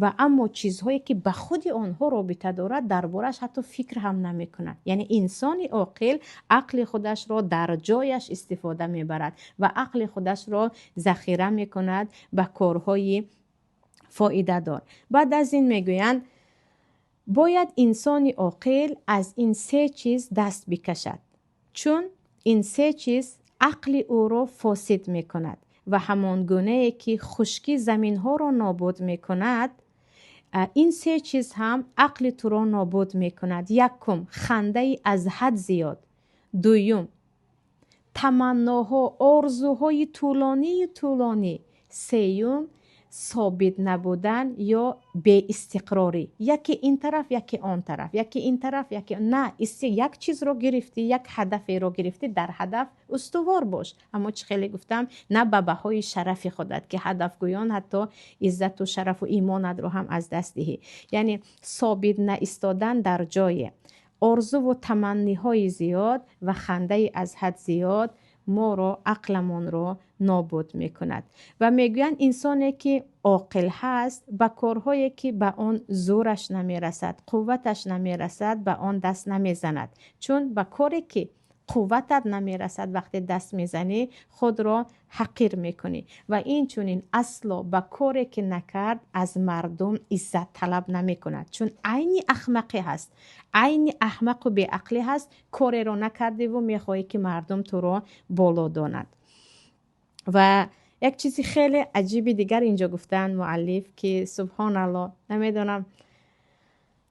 ва аммо чизҳое ки ба худи онҳо робита дорад, дар бораш ҳатто фикр ҳам намекунад. Яъне инсони оқил ақли худашро дар ҷояш истифода мебарад ва ақли худашро захира мекунад ба корҳои фоидадор. Баъд аз ин мегӯянд, бояд инсони оқил аз ин се чиз даст бикашад, чун ин се чиз ақли ӯро фосид мекунад ва ҳамон гунае ки хушкӣ заминҳоро нобуд мекунад, ин се чиз ҳам ақли туро нобуд мекунад. Якум, хандаи аз ҳад зиёд. Дуюм, таманноҳо, орзуҳои тӯлонию тӯлонӣ. Сеюм, собит набудан ё беистиқрорӣ: яке ин тараф, яке он тараф, яке ин тараф, яке на. Як чизро гирифтӣ, як ҳадаферо гирифтӣ, дар ҳадаф устувор бош. Аммо чӣ хеле гуфтам, на ба баҳои шарафи худат, ки ҳадафгӯён ҳатто иззату шарафу имонатро ҳам аз даст диҳӣ. Яъне собит наистодан дар ҷое, орзуву таманниҳои зиёд ва хандаи аз ҳад зиёд моро, ақламонро нобуд мекунад. Ва мегӯянд, инсоне ки оқил ҳаст, ба корҳое ки ба он зӯраш намерасад, қувваташ намерасад, ба он даст намезанад, чун ба коре ки қувватат намерасад вақте даст мезанӣ, худро ҳақир мекунӣ. Ва инчунин асло ба коре ки накард, аз мардум иззат талаб намекунад, чун айни ахмақӣ ҳаст, айни аҳмақу беақлӣ ҳаст, кореро накардиву мехоҳӣ ки мардум туро боло донад. Ва як чизи хеле аҷиби дигар инҷо гуфтаанд муаллиф, ки субҳоналло, намедонам,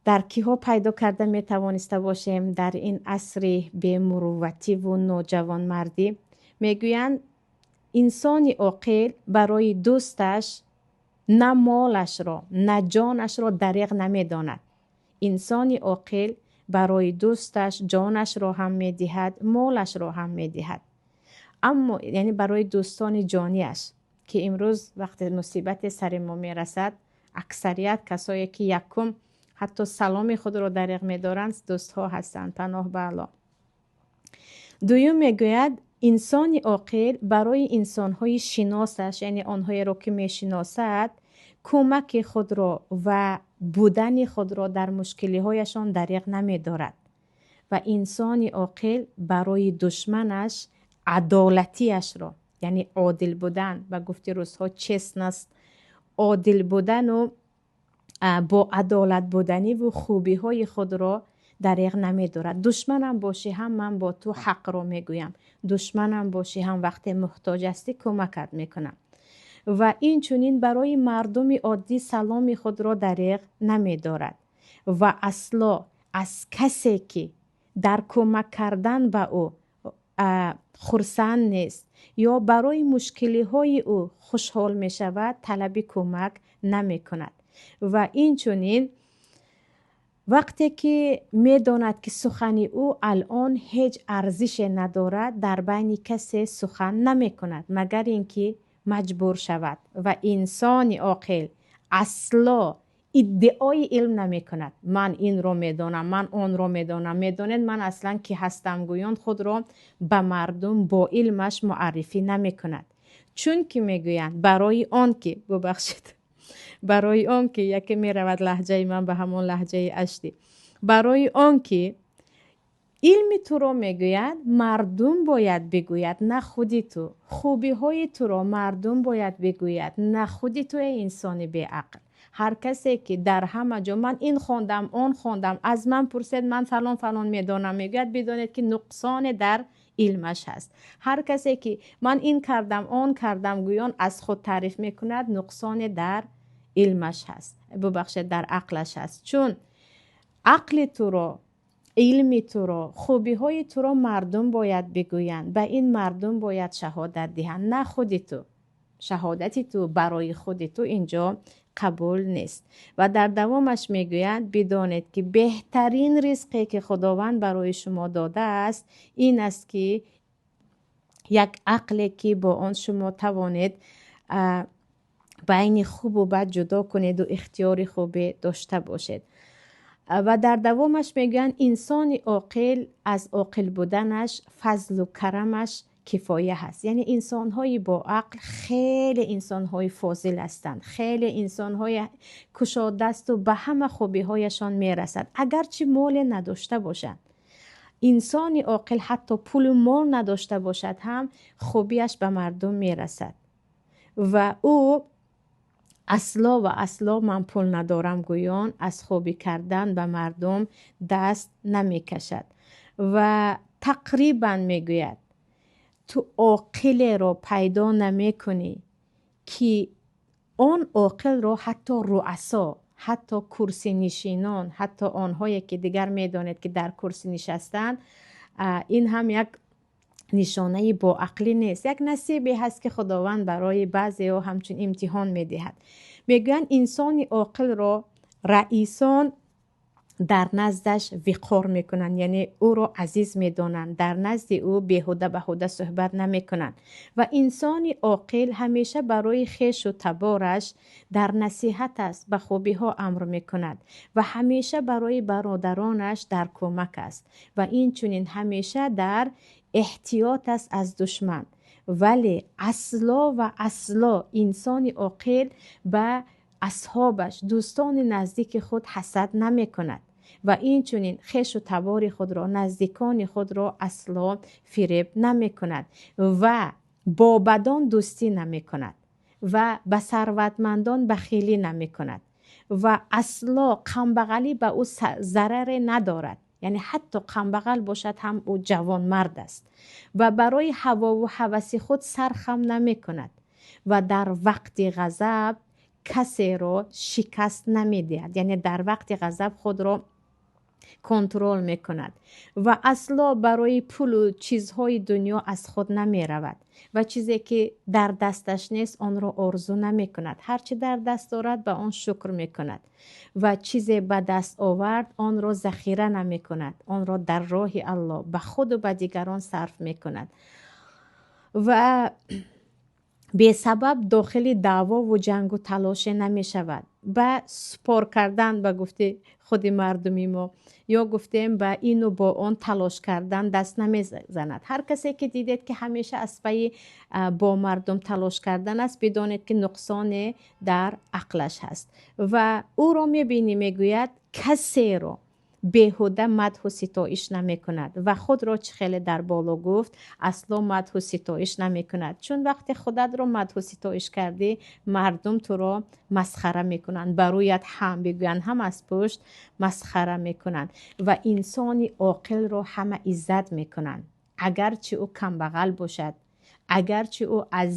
дар киҳо пайдо карда метавониста бошем дар ин асри бемуруввативу ноҷавонмардӣ. Мегӯянд, инсони оқил барои дӯсташ на молашро, на ҷонашро дареғ намедонад. Инсони оқил барои дӯсташ ҷонашро ҳам медиҳад, молашро ҳам медиҳад, аммо яъне барои дӯстони ҷониаш, ки имрӯз вақте мусибате сари мо мерасад, аксарият касое ки якум ҳатто саломи худро дареғ медоранд, дӯстҳо ҳастанд, паноҳ ба Аллоҳ. Дуюм, мегӯяд, инсони оқил барои инсонҳои шиносаш, яъне онҳоеро ки мешиносад, кӯмаки худро ва будани худро дар мушкилиҳояшон дареғ намедорад. Ва инсони оқил барои душманаш адолатиашро, яъне одил будан, ба гуфти русҳо честность, одил будану бо адолат буданиву хубиҳои худро дареғ намедорад. Душманам бошӣ ҳам, ман бо ту ҳақро мегӯям, душманам бошӣ ҳам, вақте муҳтоҷ ҳастӣ, кӯмакат мекунам. Ва инчунин барои мардуми оддӣ саломи худро дареғ намедорад ва асло аз касе ки дар кӯмак кардан ба ӯ хурсанд нест ё барои мушкилиҳои ӯ хушҳол мешавад, талаби кӯмак намекунад. Ва инчунин вақте ки медонад, ки сухани ӯ алон ҳеҷ арзише надорад, дар байни касе сухан намекунад, магар ин ки маҷбур шавад. Ва инсони оқил асло иддаои илм намекунад: ман инро медонам, ман онро медонам, медонед, ман аслан ки ҳастам гӯён, худро ба мардум бо илмаш муаррифӣ намекунад. Чунки мегӯянд, барои он ки, бубахшед, барои он ки яке меравад лаҳҷаи ман ба ҳамон лаҳҷаи аштӣ, барои он ки илми туро, мегӯяд, мардум бояд бигӯяд, на худи ту. Хубиҳои туро мардум бояд бигӯяд, на худи ту, эй инсони беақл. Ҳар касе ки дар ҳама ҷо ман ин хондам, он хондам, аз ман пурсед, ман фалон фалон медонам мегӯяд, бидонед, ки нуқсоне дар илмаш ҳаст. Ҳар касе ки ман ин кардам, он кардам гӯён аз худ таъриф мекунад, нуқсоне дар илмаш ҳаст, бубахшед, дар ақлаш ҳаст. Чун ақли туро, илми туро, хубиҳои туро мардум бояд бигӯянд, ба ин мардум бояд шаҳодат диҳанд, на худи ту. Шаҳодати ту барои худи ту инҷо қабул нест. Ва дар давомаш мегӯяд, бидонед, ки беҳтарин ризқе ки Худованд барои шумо додааст, ин аст, ки Як ақле, ки бо он шумо тавонед байни хубу бад ҷудо кунеду ихтиёри хубе дошта бошед. Ва дар давомаш мегӯянд: инсони оқил аз оқил буданаш фазлу карамаш кифоя ҳаст. Яъне инсонҳои боақл хеле инсонҳои фозил ҳастанд, хеле инсонҳои кушодасту ба ҳама хубиҳояшон мерасад, агарчи моле надошта бошанд. Инсони оқил ҳатто пулу мол надошта бошад ҳам, хубиаш ба мардум мерасад. Ва ӯ асло ва асло ман пул надорам гӯён аз хубӣ кардан ба мардум даст намекашад. Ва тақрибан мегӯяд: ту оқилеро пайдо намекунӣ, ки он оқилро ҳатто руасо, ҳатто курсинишинон, ҳатто онҳое, ки дигар медонед, ки дар курсӣ нишастанд. Ин ҳам як нишонаи боақлӣ нест, як насибе ҳаст, ки Худованд барои баъзеҳо ҳамчун имтиҳон медиҳад. Мегӯянд, инсони оқилро раисон дар наздаш виқор мекунанд, яъне ӯро азиз медонанд, дар назди ӯ беҳуда баҳуда суҳбат намекунанд. Ва инсони оқил ҳамеша барои хешу табораш дар насиҳат аст, ба хубиҳо амр мекунад ва ҳамеша барои бародаронаш дар кӯмак аст ва инчунин ҳамеша дар эҳтиёт аст аз душман. Вале асло ва асло инсони оқил ба асҳобаш, дӯстони наздики худ ҳасад намекунад ва инчунин хешу табори худро, наздикони худро асло фиреб намекунад ва бо бадон дӯстӣ намекунад ва ба сарватмандон бахилӣ намекунад ва асло камбағалӣ ба ӯ зараре надорад, яъне ҳатто камбағал бошад ҳам, ӯ ҷавонмард аст ва барои ҳавову ҳаваси худ сархам намекунад ва дар вақти ғазаб касеро шикаст намедиҳад, яъне дар вақти ғазаб худро контрол мекунад ва асло барои пулу чизҳои дунё аз худ намеравад ва чизе, ки дар дасташ нест, онро орзу намекунад. Ҳарчи дар даст дорад, ба он шукр мекунад ва чизе ба даст овард, онро захира намекунад, онро дар роҳи Аллоҳ ба худу ба дигарон сарф мекунад ва бесабаб дохили даъвову ҷангу талоше намешавад. Ба спор кардан, ба гуфти худи мардуми мо, ё гуфтем, ба ину бо он талош кардан даст намезанад. Ҳар касе ки дидед, ки ҳамеша аз пайи бо мардум талош кардан аст, бидонед, ки нуқсоне дар ақлаш ҳаст. Ва ӯро мебинӣ, мегӯяд, касеро беҳуда мадҳу ситоиш намекунад ва худро, чӣ хеле дар боло гуфт, асло мадҳу ситоиш намекунад, чун вақте худатро мадҳу ситоиш кардӣ, мардум туро масхара мекунанд, ба рӯят ҳам бигӯянд, ҳам аз пушт масхара мекунанд. Ва инсони оқилро ҳама иззат мекунанд, агарчи ӯ камбағал бошад, агарчи ӯ аз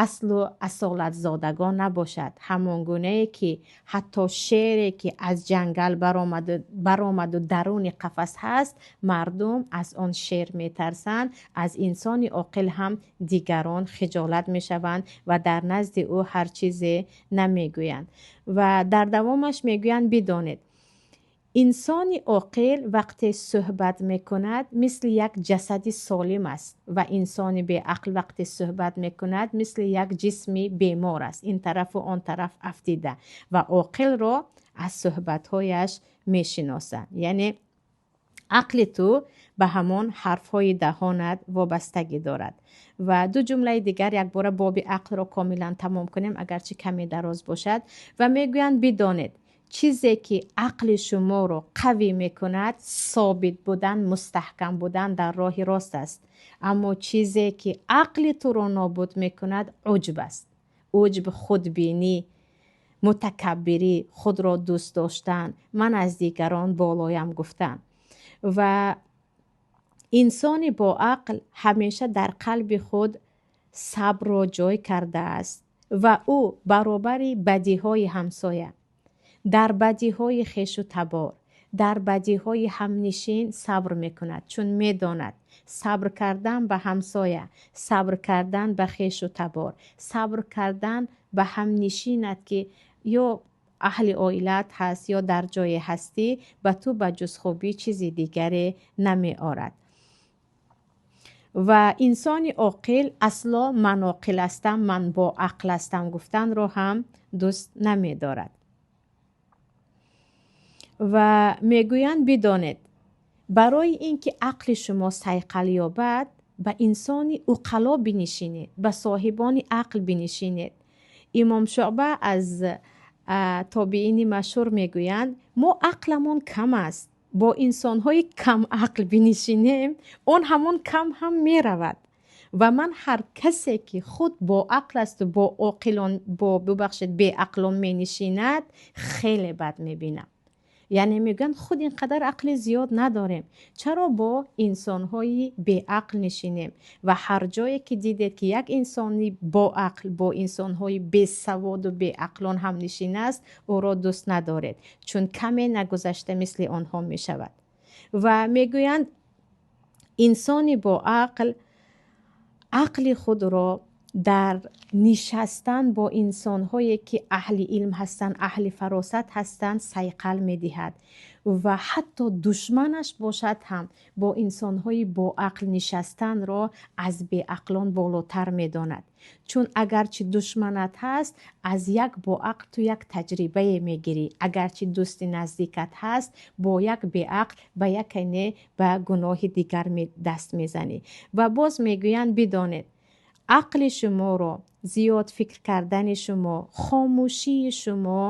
аслу асолатзодагон набошад. Ҳамон гунае ки ҳатто шере, ки аз ҷангал баромаду даруни қафас ҳаст, мардум аз он шер метарсанд, аз инсони оқил ҳам дигарон хиҷолат мешаванд ва дар назди ӯ ҳар чизе намегӯянд. Ва дар давомаш мегӯянд: бидонед, инсони оқил вақте суҳбат мекунад, мисли як ҷасади солим аст ва инсони беақл вақте суҳбат мекунад, мисли як ҷисми бемор аст, ин тарафу он тараф афтида. Ва оқилро аз суҳбатҳояш мешиносанд, яъне ақли ту ба ҳамон ҳарфҳои даҳонат вобастагӣ дорад. Ва ду ҷумлаи дигар, якбора боби ақлро комилан тамом кунем, агарчи каме дароз бошад. Ва мегӯянд: бидонед, чизе ки ақли шуморо қавӣ мекунад, собит будан, мустаҳкам будан дар роҳи рост аст, аммо чизе ки ақли туро нобуд мекунад, уҷб аст. Уҷб — худбинӣ, мутакаббирӣ, худро дӯст доштан, ман аз дигарон болоям гуфтан. Ва инсони боақл ҳамеша дар қалби худ сабрро ҷой кардааст ва ӯ баробари бадиҳои ҳамсоя, дар бадиҳои хешу табор, дар бадиҳои ҳамнишин сабр мекунад, чун медонад, сабр кардан ба ҳамсоя, сабр кардан ба хешу табор, сабр кардан ба ҳамнишинат, ки ё аҳли оилаат ҳаст, ё дар ҷое ҳастӣ, ба ту ба ҷуз хубӣ чизи дигаре намеорад. Ва инсони оқил асло «ман оқил ҳастам, ман бо ақл ҳастам» гуфтанро ҳам дӯст намедорад. Ва мегӯянд, бидонед, барои ин ки ақли шумо сайқал ёбад, ба инсони уқало бинишинед, ба соҳибони ақл бинишинед. Имом Шуъба аз тобиини машҳур мегӯянд: «Мо ақламон кам аст, бо инсонҳои камақл бинишинем, он ҳамон кам ҳам меравад. Ва ман ҳар касе ки худ бо ақл асту бо оқилон, бо, бубахшед, беақлон менишинад, хеле бад мебинам». Яъне мегӯянд, худ ин қадар ақли зиёд надорем, чаро бо инсонҳои беақл нишинем? Ва ҳар ҷое ки дидед, ки як инсони боақл бо инсонҳои бесаводу беақлон ҳамнишин аст, ӯро дӯст надоред, чун каме нагузашта мисли онҳо мешавад. Ва мегӯянд, инсони боақл ақли худро дар нишастан бо инсонҳое ки аҳли илм ҳастанд, аҳли фаросат ҳастанд, сайқал медиҳад ва ҳатто душманаш бошад ҳам, бо инсонҳои боақл нишастанро аз беақлон болотар медонад, чун агарчи душманат ҳаст, аз як боақл ту як таҷрибае мегирӣ, агарчи дӯсти наздикат ҳаст, бо як беақл ба якане ба гуноҳи дигар даст мезанӣ. Ва боз мегӯянд, бидонед, ақли шуморо зиёд фикр кардани шумо, хомӯшии шумо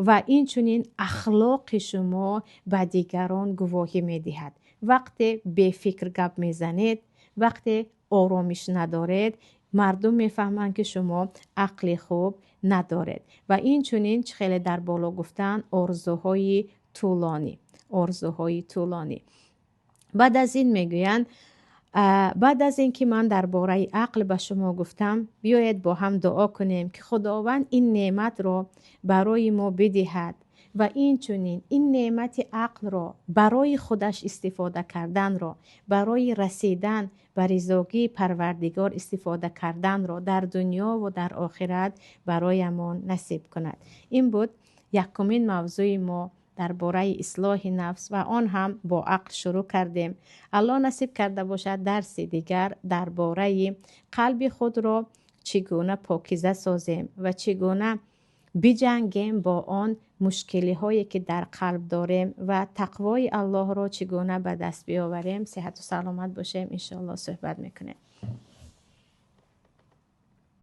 ва инчунин ахлоқи шумо ба дигарон гувоҳӣ медиҳад. Вақте бефикр гап мезанед, вақте оромиш надоред, мардум мефаҳманд, ки шумо ақли хуб надоред. Ва инчунин, чӣ хеле дар боло гуфтанд, орзуҳои тӯлонӣ, орзуҳои тӯлонӣ. Баъд аз ин мегӯянд, баъд аз ин ки ман дар бораи ақл ба шумо гуфтам, биёед бо ҳам дуо кунем, ки Худованд ин неъматро барои мо бидиҳад ва инчунин ин неъмати ақлро барои худаш истифода карданро, барои расидан ба ризогии Парвардигор истифода карданро дар дунёву дар охират бароямон насиб кунад. Ин буд якумин мавзӯи мо дар бораи ислоҳи нафс ва он ҳам бо ақл шурӯъ кардем. Аллоҳ насиб карда бошад, дарси дигар дар бораи қалби худро чӣ гуна покиза созем ва чӣ гуна биҷангем бо он мушкилиҳое, ки дар қалб дорем, ва тақвои Аллоҳро чӣ гуна ба даст биёварем. Сиҳату саломат бошем, иншоаллоҳ суҳбат мекунем.